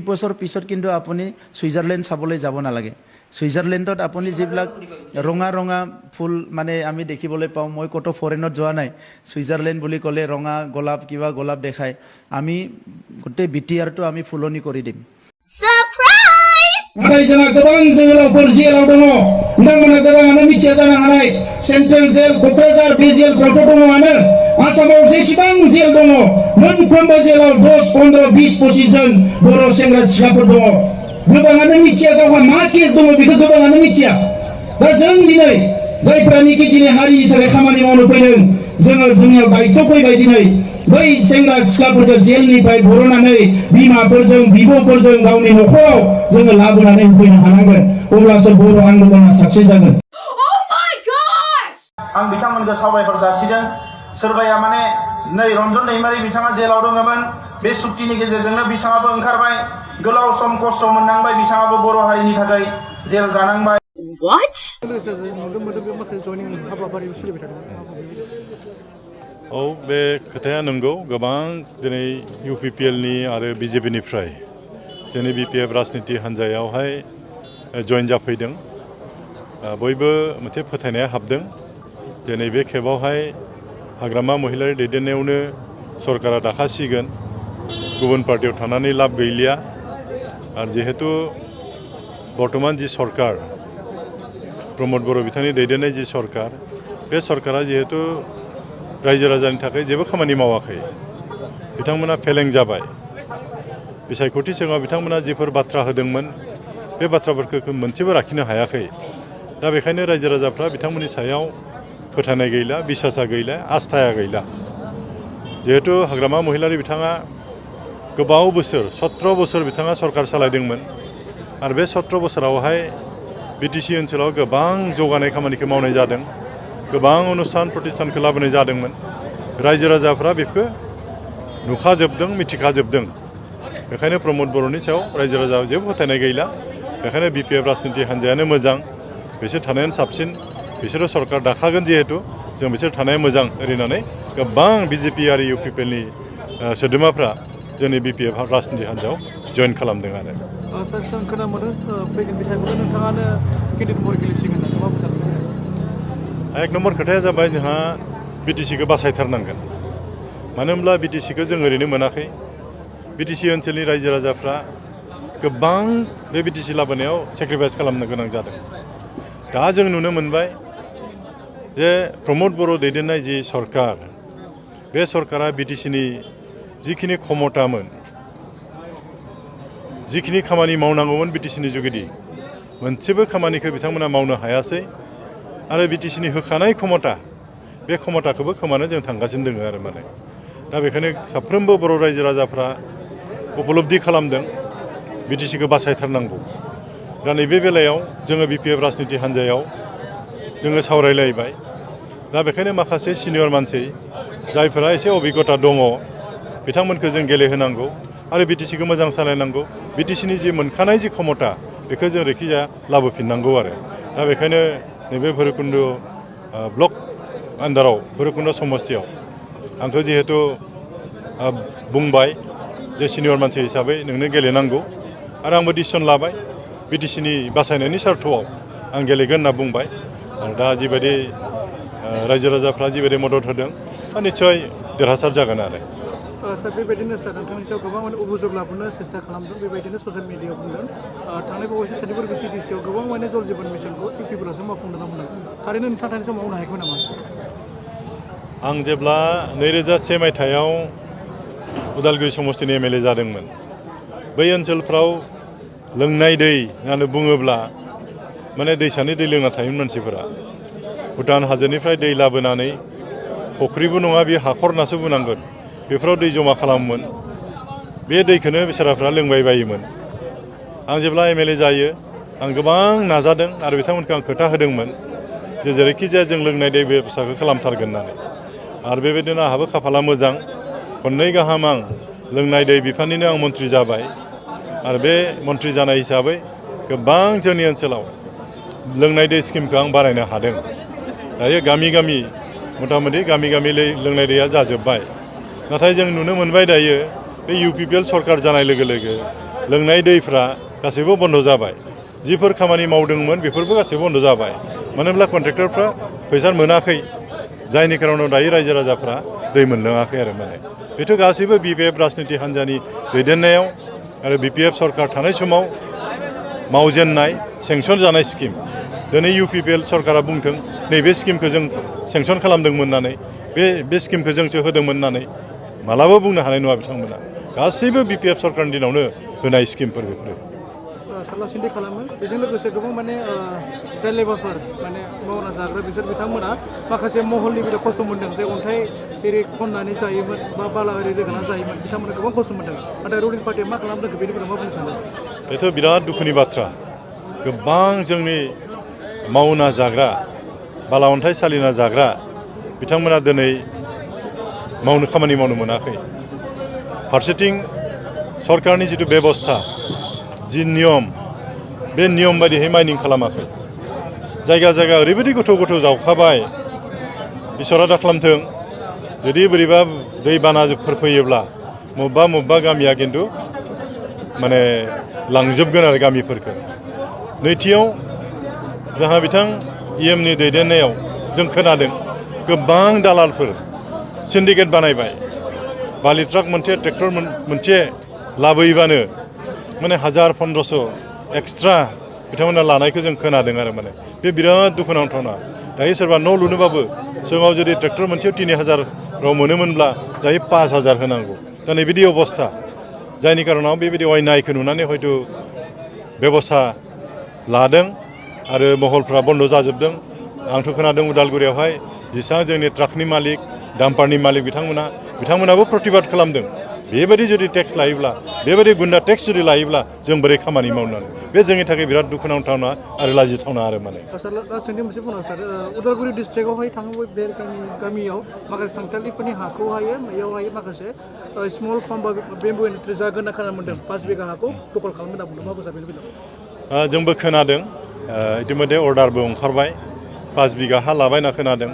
বছৰ পিছত কিন্তু আপুনি সুইজাৰলেণ্ড চাবলৈ যাব নালাগে সুইজাৰলেণ্ডত আপুনি যিবিলাক ৰঙা ৰঙা ফুল মানে আমি দেখিবলৈ পাওঁ মই কত ফৰেনত যোৱা নাই সুইজাৰলেণ্ড বুলি ক'লে ৰঙা গোলাপ কিবা গোলাপ দেখায় আমি গোটেই বিটিআৰটো আমি ফুলনি কৰি দিম Ada jana gabang जोहोलावफोर जेलाव दङ नोंथांमोना गोबाङानो मिथिया जानो हानाय सेन्ट्रेल जेल क'क्राझार बे जेलफ्रावथ' दङआनो आसामाव जेसेबां जेल दङ मोनफ्रोमबो जेलाव 10, 15, 20, 25 जन बर' सेंग्रा सिख्लाफोर दङ गोबाङानो मिथिया गावहा मा केस दङ बेखौ गोबाङानो मिथिया दा जों दिनै जायफ्रानिकि दिनै हारिनि थाखाय खामानि मावनो फैदों जोङो जोंनियाव दायित्व फैबाय दिनै बै सेंग्रा सिख्लाफोरखौ जेलनिफ्राय बर'नानै बिमाफोरजों बिब'फोरजों गावनि न'खराव जोङो लाबोनानै होफैनो हानांगोन अब्लासो बर' आन्दलना साक्सेस जागोन आं बिथांमोनखौ साबायखर जासिदों सोरबाया माने नै रन्जन दैमारि बिथाङा जेलाव दङमोन बे सुक्तिनि गेजेरजोंनो बिथाङाबो ओंखारबाय गोलाव सम खस्थ' मोननांबाय बिथाङाबो बर' हारिनि थाखाय जेल जानांबाय What? औ बे खोथाया नंगौ गोबां दिनै UPPLनि आरो BJPनिफ्राय जोंनि BPF राजनिति हान्जायावहाय जइन जाफैदों बयबो मोनसे फोथायनाया हाबदों जे नैबे खेबावहाय हाग्रामा महिलारि दैदेननायावनो सरकारा दाखासिगोन गुबुन पार्टियाव थानानै लाब गैलिया आरो जिहेतु बर्तमान जि सरकार प्रमोद बर' बिथांनि दैदेननाय जि सरकार बे सरकारा जिहेतु रायजो राजानि थाखाय जेबो खामानि मावाखै बिथांमोना फेलें जाबाय बिसायख'थि सिगाङाव बिथांमोना जिफोर बाथ्रा होदोंमोन बे बाथ्राफोरखौ मोनसेबो लाखिनो हायाखै दा बेखायनो रायजो राजाफ्रा बिथांमोननि सायाव फोथायनाय गैला बिसासा गैला आस्थाया गैला जिहेतु हाग्रामा महिलारि बिथाङा गोबाव बोसोर 17 बोसोर बिथाङा सरकार सालायदोंमोन आरो बे 17 बोसोरावहाय BTC ओनसोलाव गोबां जौगानाय खामानिखौ मावनाय जादों गोबां अनुस्थान प्रतिष्ठानखौ लाबोनाय जादोंमोन रायजो राजाफ्रा बेखौ नुखाजोबदों मिथिखाजोबदों बेखायनो प्रमोद बर'नि सायाव रायजो राजा जेबो फोथायनाय गैला बेखायनो BPF राजनिति हान्जायानो मोजां बिसोर थानायानो साबसिन बिसोरो सरकार दाखागोन जिहेतु जों बिसोर थानाया मोजां ओरैनानै गोबां BJP आरो UPPLनि सोद्रोमाफ्रा जोंनि BPF राजनिति हान्जायाव जइन खालामदों आरो एक नम्बर खोथाया जाबाय जोंहा BTCखौ बासायथारनांगोन मानो होनब्ला BTCखौ जों ओरैनो मोनाखै BTC ओनसोलनि रायजो राजाफ्रा गोबां बे BTC लाबोनायाव सेक्रिफाइस खालामनो गोनां जादों दा जों नुनो मोनबाय जे प्रमोद बर' दैदेननाय जि सरकार बे सरकारा BTCनि जिखिनि क्षमतामोन जिखिनि खामानि मावनांगौमोन BTCनि जुगिदि मोनसेबो खामानिखौ बिथांमोना मावनो हायासै आरो BTCनि होखानाय क्षमता बे क्षमताखौबो खोमानो जों थांगासिनो दङ आरो माने दा बेखायनो साफ्रोमबो बर' रायजो राजाफ्रा उपलब्धि खालामदों BTCखौ बासायथारनांगौ दा नैबे बेलायाव जोङो BPF राजनिति हान्जायाव जोङो सावरायलायबाय दा बेखायनो माखासे सिनियर मानसि जायफोरा एसे अभिज्ञता दङ बिथांमोनखौ जों गेलेहोनांगौ आरो BTCखौ मोजां सालायनांगौ BTCनि जि मोनखानाय जि क्षमता बेखौ जों रेखिजा लाबोफिननांगौ आरो दा बेखायनो नैबे भैरबकुन्द ब्लक आन्दाराव भैरबकुन्द समस्तियाव आंखौ जिहेतु बुंबाय जे सिनियर मानसि हिसाबै नोंनो गेलेनांगौ आरो आंबो डिसिसन लाबाय BTCनि बासायनायनि सार्थआव आं गेलेगोन होनना बुंबाय आरो दा जिबायदि रायजो राजाफ्रा जिबायदि मदद होदों दा निस्सय देरहासार जागोन आरो सार बेबायदिनो सार नोंथांनि सायाव गोबां अभियोग लाबोनो सेस्था खालामदों बेबायदिनो ससियेल मिडियायाव बुंदों थांनाय बावैसो सार्टिफिकेट CDCआव गोबां माने जल जीवन मिशनखौ UPफोरासो मावफुंदों होनना बुंदों थारैनो नोंथाङा थांनाय समाव मावनो हायाखैमोन नामा आं जेब्ला 2001 मायथाइयाव उदालगुरि समस्तिनि MLA जादोंमोन बै ओनसोलफ्राव लोंनाय दै होननानै बुङोब्ला माने दैसानि दै लोंना थायोमोन मानसिफोरा भुटान हाजोनिफ्राय दै लाबोनानै फुख्रिबो नङा बे हाखर होननासो बुंनांगोन बेफोराव दै जमा खालामोमोन बे दैखौनो बिसोराफ्रा लोंबाय बायोमोन आं जेब्ला MLA जायो आं गोबां नाजादों आरो बिथांमोनखौ आं खोथा होदोंमोन जे जेरैखि जाया जों लोंनाय दै बेबस्थाखौ खालामथारगोन होननानै आरो बेबायदिनो आंहाबो खाफाला मोजां खननै गाहाम आं लोंनाय दै बिफाननिनो आं मन्थ्रि जाबाय आरो बे मन्थ्रि जानाय हिसाबै गोबां जोंनि ओनसोलाव लोंनाय दै स्किमखौ आं बानायनो हादों दायो गामि गामि मथा-मथि गामि गामि लोंनाय दैया जाजोब्बाय नाथाय जों नुनो मोनबाय दायो बे UPPL सरकार जानाय लोगो लोगो लोंनाय दैफ्रा गासैबो बन्द जाबाय जिफोर खामानि मावदोंमोन बेफोरबो गासैबो बन्द जाबाय मानो होनब्ला कन्ट्रेक्टरफ्रा फैसा मोनाखै जायनि खारनाव दायो रायजो राजाफ्रा दै मोनलोङाखै आरो माने बेथ' गासैबो BPF राजनिति हान्जानि दैदेननायाव आरो BPF सरकार थानाय समाव मावजेननाय सेंसन जानाय स्किम दिनै UPPL सरकारा बुंथों नैबे स्किमखौ जों सेंसन खालामदोंमोन होननानै बे स्किमखौ जोंसो होदोंमोन होननानै मालाबा बुंनो हानाय नङा बिथांमोना गासैबो BPF सरकारनि दिनावनो होनाय स्किमफोर बेफोरो सारला सिन्थि खालामो बेजों लोगोसे गोबां माने जाय लेबारफोर माने मावना जाग्रा बिसोर बिथांमोना माखासे महलनि बिदि खस्थ' मोन्दों जे अन्थाइ एरि खननानै जायोमोन बा बाला एरि रोगाना जायोमोन बिथांमोना गोबां खस्थ' मोन्दों नाथाय रुलिं पार्टिया मा खालामदों बेनि बेलायाव मा बुंनो सानो बेथ' बिराद दुखुनि बाथ्रा गोबां जोंनि मावना जाग्रा बाला अन्थाइ सालिना जाग्रा बिथांमोना दिनै खामानि मावनो मोनाखै फारसेथिं सरकारनि जिथु बेबस्था जि नियम बे नियम बायदियै माइनिं खालामाखै जायगा जायगा ओरैबायदि गोथौ गोथौ जावखाबाय इसोरा दा खालामथों जुदि बोरैबा दैबानाफोर फैयोब्ला मबेबा गामिया खिन्थु माने लांजोबगोन आरो गामिफोरखौ नैथियाव जोंहा बिथां EMनि दैदेननायाव जों खोनादों गोबां दालालफोर सिन्डिकेट बानायबाय बालि ट्राक मोनसे ट्रेक्टर मोनसे लाबोयोबानो माने 1000-1500 एक्सट्रा बिथांमोना लानायखौ जों खोनादों आरो माने बे बिराद दुखुनांथावना दायो सोरबा न' लुनोबाबो सिगाङाव जुदि ट्रेक्टर मोनसेयाव 3000 मोनोमोनब्ला दायो 5000 होनांगौ दा नैबिदि अबस्था जायनि कारनाव बेबायदि अयनायखौ नुनानै हयथ' बेबस्था लादों आरो महलफ्रा बन्द जाजोबदों आंथ' खोनादों उदालगुरियावहाय जेसेबां जोंनि ट्राकनि मालिक डाम्पारनि मालिक बिथांमोनाबो प्रतिबाद खालामदों बेबायदि जुदि टेक्स लायोब्ला बेबायदि गुन्दा टेक्स जुदि लायोब्ला जों बोरै खामानि मावनानै बे जोंनि थाखाय बिराद दुखुनांथावना आरो लाजिथावना आरो माने सोंथि मोनसे बुंनो सार उदालगुरि डिस्ट्रिक्टआवहाय थाङोबा बे गामियाव माखासे सानथालिफोरनि हाखौहाय बेयावहाय माखासे स्मल फार्म बा बेम्बु इन्डास्ट्रि जागोन होनना खोनानो मोन्दों 5 बिघा हाखौ दखल खालामनो होनना बुंदों मा बुंजा बेनि बेलायाव जोंबो खोनादों इतिमध्ये अर्डारबो ओंखारबाय 5 बिघा हा लाबाय होनना खोनादों